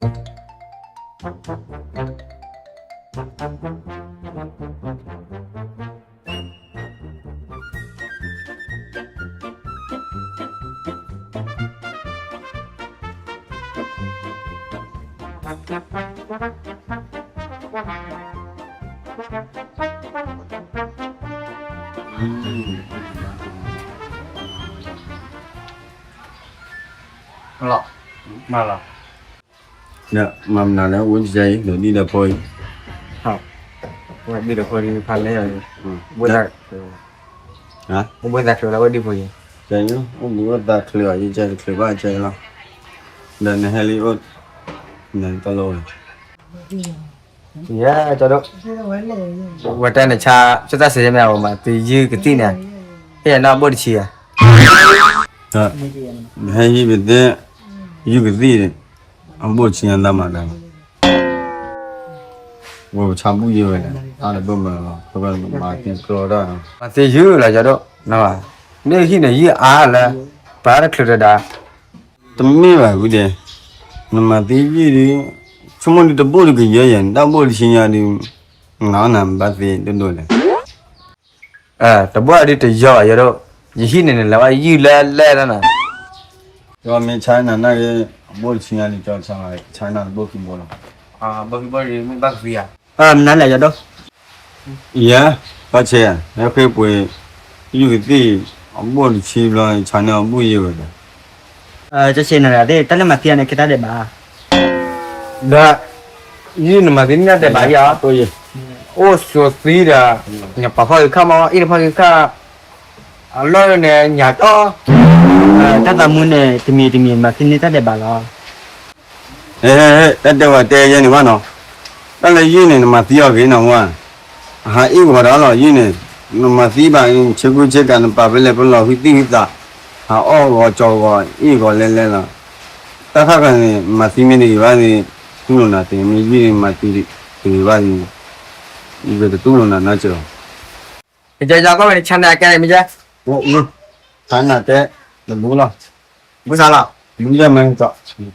လီၤ, မၤလီၤ. ဒီးမၤမနုၤလဲၣ် အိၣ်ကယံၤ ဒီးဒ်ဒီးဖိအံၤ, ဝဲဒ်ဒီးဖိအံၤဖးလဲၢ်အံၤ, ဘၣ်, ဘၣ်သးချုးလၢဝဲဒ်ဖိအံၤ, အိၣ်ဘှံးအိၣ်သးချုးအီၤ ယကဲတချုးဘၣ်ကဲလီၤ, ဒီးနဟဲလံအိၣ်, နတၢ်လီၢ်ဝဲ, ယဲကၠီဒိၣ်, ဝဲတဲနဆါ ကၠီတၢ်စံးယဲမ့ၢ်အမၤသံယုၢ်ကသံၣ်န့ၣ်, ဟဲယၤနီၢ်ဘိၣ်တဆံယၤ, နဟဲယုၢ်ကသံၣ်, ယုၢ်ကသံၣ်န့ၣ်, အဘိၣ်တဆံညါသးမၤတၢ်လီၤ, ဝဲပဆါဘူၣ်ယဲဝဲ, အါတဘၣ်မၤလီၤ, မၤသံကျိဒၣ်, မၤသံယုၢ်လီၤကၠီဒိၣ်, မ့ၢ်ဟံၣ်န့ၣ်ယုၢ်အါလၢ, ပှၤတချုးတဒါ တမ့ၢ်ဘၣ်ဝံၤဒီး, နမၤသံယုၢ်ဒီး, ဆိကမိၣ်ဒုးတဘိၣ်ဒုးကယၢယဲၢ် တၢ်ဘိၣ်တဆံညါဒီး, နနၢ်ဘၣ်သ့ဒိၣ်ဒိၣ်လဲၣ်, တဘိၣ်ဒုးတယီၤယဲဒိၣ်, ယဟံၣ်န့ၣ်န့ၣ် လဲၤဝဲယုၢ်လဲၣ်လဲၣ်လီၤနၤ, ကၠီမ့ၢ်ဆါနၤနာ်က့, အဘိၣ်တဆံညါဒီးကၠီဆါ, ဆါနၤတဘိၣ်ခံဘိလီၤ, ဘိၣ်ခံဘိမ့ၢ်ဘၣ်ကသံဧါ, မနုၤလဲၣ်ယဒိၣ် ယဲ, ဘၣ်ဆဲး, ဟဲဃ့ပှ့ၤ, ယုၢ်ကသံၣ်, အဘိၣ်တဆံဘျီ ဆါန့ၢ်အဘိၣ်ယဲဝဲဒီး, ကၠီဆဲးနၤသ့ၣ် တၢ်လၢမၤသံအီၤန့ၣ် ကဲတၢ်ဒဲးဘး, ဒီး, ယုၢ်နမၤသံန့ၢ်တၢ်ဒဲးဘးယၤ, အိၣ်ဆိးသံဒီး, ညၣ်ပာ်ဖီၣ်ဂ့ၤခါမး အ့ၣ်တဖီၣ်ဂ့ၤခါ, အလီၢ်န့ၣ်ညၣ်တီၢ်, တၢ်သးမူန့ၣ် တမံၤတမံၤမၤသံန့ၢ်တၢ်ဒဲးဘးလီၤ တၢ်တဲဝဲတဲယဲန့ၣ်ဘၣ်နီၤ, တၢ်လၢယုၢ်န့ၣ် နမၤသံအီၤဂ့ၤနီၤဝဲ, အဟးအ့ၣ်ဂီၤဒီးလီၤယုၢ်န့ၣ်, နမၤသံဘၣ် ဆ့ကူဆ့ကၤ နပာ်ဖဲလဲၣ်ဖဲလဲၣ် ဟုသံၣ်ဟုသး, ဟးအီၣ်ဂီၤကၠီဂီၤ အ့ၣ်ဂီၤလဲၤလဲၤလီၤ, တၢ်ခါခါန့ၣ် မၤသံမ့ၢ်တဂ့ၤဘၣ်န့ၣ်, တူၢ်လိာ်နၤသ့ မ့ၢ်ယုၢ်န့ၣ် မၤသံတဂ့ၤဘၣ်န့ၣ်, ယတတူၢ်လိာ်နၤနီတစဲးလီၤ ကဲ ကဲ ကဲ ဆါနၤကဲန့ၣ်မ့ၢ်ကဲ, ဆါနၤကဲ, တဘူးလီၤ, ဘူးစါလီၤ, ဘူးယဲမ့ၢ်ကီး,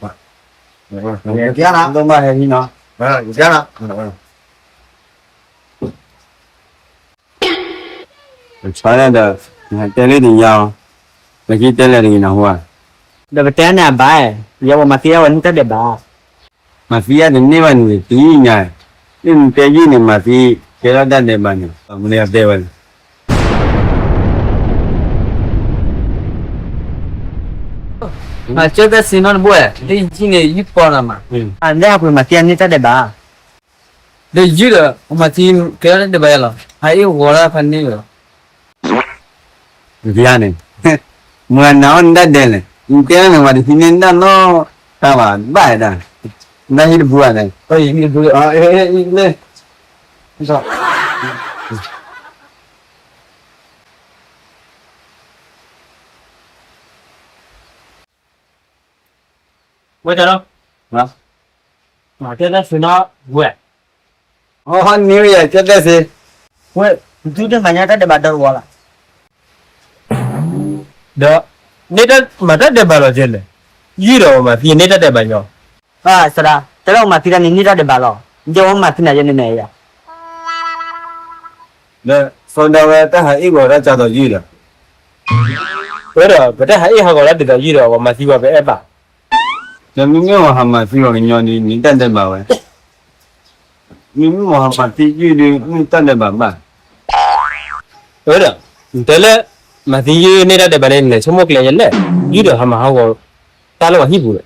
ကဲနၤ, ဒိၣ်မးဟဲဟံးနီၤ, ကဲနၤ, ဆါနၤဒီး, နဟဲတဲလၢတယါအီၤ, နကတဲလဲၣ်တဂ့ၤနဟူဧါ, ဒီးပတဲန့ၣ်အဘၣ်, ယဝဲမၤသံယဝဲန့ၢ်တၢ်ဒဲးဘး မၤသံယၤတန့ၢ်ဘၣ်န့ၣ် တယုၢ်ညါ, လၢနတဲယုၢ်န့ၣ် မၤသံ, ကဲထီၣ်တၢ်ဒဲးဘးန့ၣ်, မနုၤတဲဝဲလဲၣ်, ကၠီတၢ်စံးနီတဘိ, လၢယုၢ်န့ၣ်ယုၢ်ပီနၤမး, လၢဟးပှ့ၤမၤသံယၤန့ၢ်တၢ်ဒဲးဘး ဒီးယုၢ်ဒီး မၤသံကဲထီၣ်တၢ်ဒဲးဘးယၤလီၤ, ဟးအ့ၣ်ဂီၤလၢဖးန့ၣ်လီၤ ယၤန့ၣ်, မၤနၤအီၣ်နတၢ်ဒဲးလဲၣ်, နတဲန့ၣ် မၤတဟံးန့ၢ်နတၢ်နီတခါဘၣ်, ဘၣ်ဒၣ်, နဟံးတဘူးဧါန့ၣ်, လၢ, ဝဲတၢ်လီၤ, ကၠီတၢ်စံးနီဝဲ, အီ နံၤဝဲယၤ ကၠီတၢ်စံး, ဝဲ, သုတမၤညါတၢ်ဒဲးဘးဒီးဝဲလီၤ ဒီး, န့ၢ်တၢ်မၤတၢ်ဒဲးဘးလီၤကဲလဲၣ်, ယုၢ်ဒီးမၤသံန့ၢ်တၢ်ဒဲးဘးညီ, သရၣ်, တၢ်လၢအမၤသံတၢ်န့ၣ် န့ၢ်တၢ်ဒဲးဘးလီၤ, ယဲဝဲမၤသံနၤယဲန့ၣ်န့ၣ်ယၤ, ဒီး, စီၤဒၤဝဲတၢ်ဟးအ့ၣ်ဂီၤတၢ်ကၢ်သိးယုၢ်ဒီး, ဝဲဒီး ပတၢ်ဟးအ့ၣ်ဟးဂီၤတၢ်ဒ်သိးယုၢ်ဒီး ပှၤမၤသံဝဲပအဲၣ်ဘၣ် ဒီးမ့မ့ၢ်ပှၤဟးမၤသံပှၤကညီဒီး န့ၢ်တၢ်ဒဲးဘးဝဲ, မ့မ့ၢ်ပှၤဟးမၤသံယုၢ်ဒီး န့ၢ်တၢ်ဒဲးဘးဘၣ်, အဝဲဒီး, တဲလၢ, မၤသံယုၢ်န့ၢ်တၢ်ဒဲးဘးန့ၣ် လဲၤဆိကမိၣ်ကျဲယဲလဲၣ်, ယုၢ်ဒီးဟးမၤဟးဂီၤ, တၢ်လၢပှၤဟံၣ်ပူၤလဲၣ်,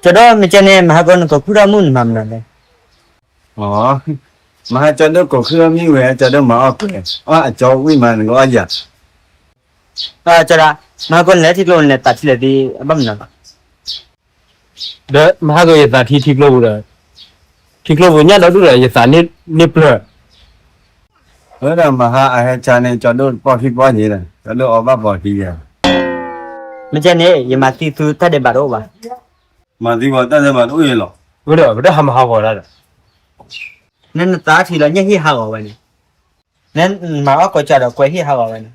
ကၠီဒိၣ်မ့ၢ်ကဲန့ၣ် မၤဟးဂီၤနကိးခုၣ်ထီၣ်မုၣ်နမၤမနုၤလဲၣ် မဟါကၠီဒိၣ်ကိးခုၣ်ထီၣ်မ့ၢ်ဝဲ ကၠီဒိၣ်မၤအီၣ်ကွဲး, အီၣ်အကၠီဝံၣ်မးနကအီၣ်ယၤ, ကၠီဒၣ်, မဟါကၠီန့ၣ်လဲၤထံကျိန့ၣ် လဲၤသးထံလဲၣ်သ့ အဘၣ်မနုၤ, ဒီးမဟါကၠီယသးထံထံကျိပူၤဒီး, ထံကျိပူၤညၣ်ဒီဒူၣ်ဒီး ယသးန့ၢ်ပျၢၤ အဝဲဒၣ်မဟါအဟဲဆါန့ၣ် ကၠီဒိၣ်တပီၢ်ခံပီၢ်က့ၤဒီး ကၠီဒိၣ်အီၣ်ဘၣ်ပီၢ်ခံယၤ, မ့ၢ်ကဲန့ၣ် ယမၤသံသုတၢ်ဒဲးဘးတအိၣ်ဘၣ်, မၤသံပှၤတၢ်ဒဲးဘးတအိၣ်အံၤလီၤ, ဝဲဒီး ပတၢ်ဟးမၤဟးဂီၤတၢ်ဒီး, နနသးထံလီၤ ညၣ်ဟ့ၣ်ဟးဂီၤဝဲန့ၣ်, နမၤအီၣ်ကိးကၢ်ဒီးကွဲးဟ့ၣ်ဟးဂီၤဝဲန့ၣ်,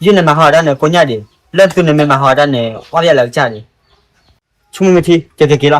ယုၢ်နမၤဟးဂီၤတၢ်န့ၣ် ကိညၣ်ဒံး, လၢသုန့ၣ်မ့ၢ်မၤဟးဂီၤတၢ်န့ၣ် အီၣ်ဘၣ်ယၤလၢကစၢ်ဒံး, ဆိကမိၣ်မ့ၢ်ထံ ကဲက့ၤက့ၤလီၤ.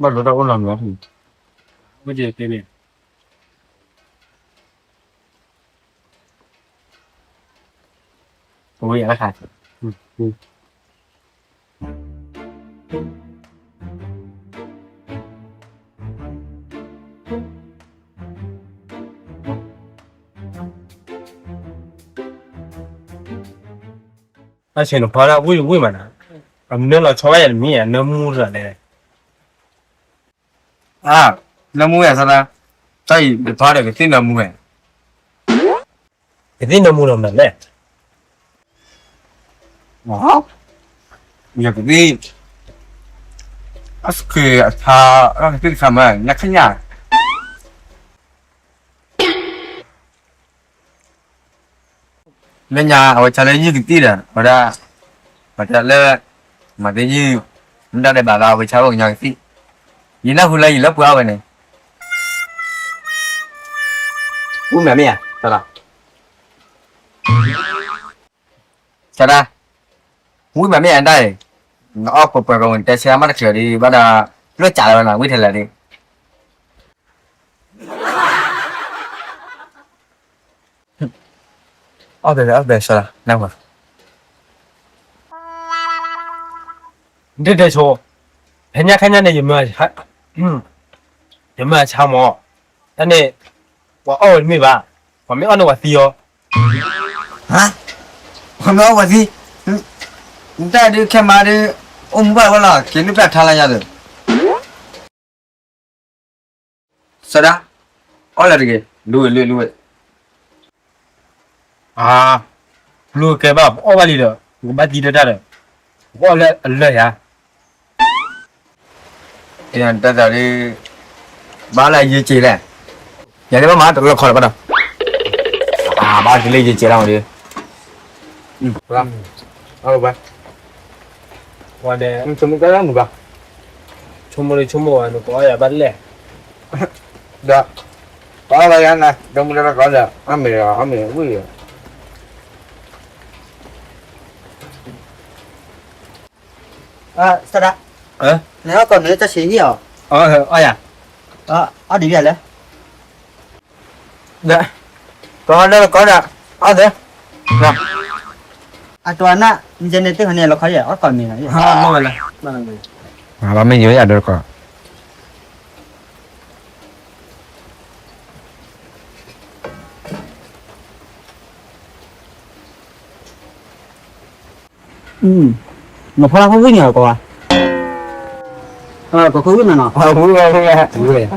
ဘၣ်လီၤတၢ်အိၣ်လီၤမး, အိၣ်ကဲကဲန့ၣ်, ဝံၤအလၢခါ အဆ့ၣ်နီၤဖီဒၣ်ဝံၣ်ဝံၣ်မးနီၤ, အနၢလီၤဆီဘၣ်ယၤတမံၤ အနၢမူရၤလဲၣ်, အါ, နၢမူဝဲသရၣ်, တၢ်အံၤတဖီဒီးကသံၣ်နၢမူဝဲ, ကသံၣ်နၢမူဒီးမနုၤလဲၣ်, ယကသံၣ်, အစက့အထါ, အကသံၣ်တခါမး ညါခညၣ် လၢညါ အဝဲဆါလၢယုၢ်ကသံၣ်ဒီး ဝဲဒၣ်, ပတဲလၢ, မၤသ့ယုၢ်, မ့ၢ်တၢ်ဒဲးဘးလၢအဝဲဆါအိၣ်ကညီကသံၣ်, ယနၢ်ဟူလၢယလၢပှဲၤအီၣ်ဝဲန့ၣ်, ဝံၣ်မးမ့ၢ်ဧါ, သရၣ်, သရၣ်, ဝံၣ်မးမ့ၢ်ဧါဒၣ်အံၤ, နအီၣ်ပှဲၤပှဲၤကဝံၤ နတဲဆၢမးတချုးဒံးဘၣ်ဒီး, လိၣ်စးလၢၤဝဲနီၤ ဝံၣ်ထဲလဲၣ်ဒံး အီၣ်ဘဲဘဲ အီၣ်ဘဲ စှၤလီၤ နၢ်ဟူ, ဒ်တဲဆိ, ဖဲညါခါညါန့ၣ် ယမၤဆါမး, တၢ်န့ၣ်, ပှၤအီၣ်ဝဲတမ့ၢ်ဘၣ်, ပှၤမ့ၢ်အီၣ်န့ၣ်ပှၤသံအီၤ, ပှၤမ့ၢ်အီၣ်ပှၤသံ, နတၢ်ဒုးခဲမးဒုး, အိၣ်မူဘၣ်ဝဲလီၤ က့ၤလုၢ်ပျၢ်ထါလၢယၤသ့ စီၤဒၤ, အီၣ်လၢတဂ့ၤ, လူဝဲလူဝဲလူဝဲ, အါ, လူဝဲကဲဘၣ် ပအီၣ်ဘၣ်လံဒီး ပကဘၣ်သံတၢ်တၢ်ဒီး, ပကအီၣ်လၢအလၢာ်ယၤ, တၢ်သးဒ်, ဘၣ်လၢယ့ၤက့ၤလဲၣ်, ယၤဒ်ဘၣ်မးတလီၢ်ခီလၢၤဘၣ်ဒီး, အါ ဘၣ်က့ၤလၢယ့ၤက့ၤလၢမးဒ် ဝဲဒၣ်, ဆိကမိၣ်တၢ်မုာ်ဘၣ်, ဆိကမိၣ်လၢဆိကမိၣ်ဝဲ နကအီၣ်ယၤဘၣ်လဲၣ်, ဒီး, ကအီၣ်ဘၣ်ယၤနၤ ဒီမုၢ်လၢကီဒီး အီၣ်မ့ၤဒီး အီၣ်မ့ၤဝံၣ်ဒီး, စီၤဒၤ, နအီၣ်ကီၢ်မ့ၤတၢ်ဆံးဟံၣ်အီၤ, အီၣ်ယၤ, အီၣ်ဒံးဘၣ်လဲၣ် ကီဒၢကီဒၢ, အီၣ်သ့, အတနၢ်, မ့ၢ်န့ၣ်သ့ၣ်ခီန့ၣ် လီခီယဲၢ် အီၣ်ကီၢ်မ့ၤလီၤ, ဘၣ်မ့ၢ်ယိၤယၤဒၢကီ, နီၢ်ဖီလာ်ဖိဝံၣ်န့ၣ်လီၤ ကိးဂၤ, ကိးခိၣ်ဝံၣ်မးနီၤ, ဝံၣ်ဝဲ ဝံၣ်ဝဲ, ဝံၣ်ဝဲ,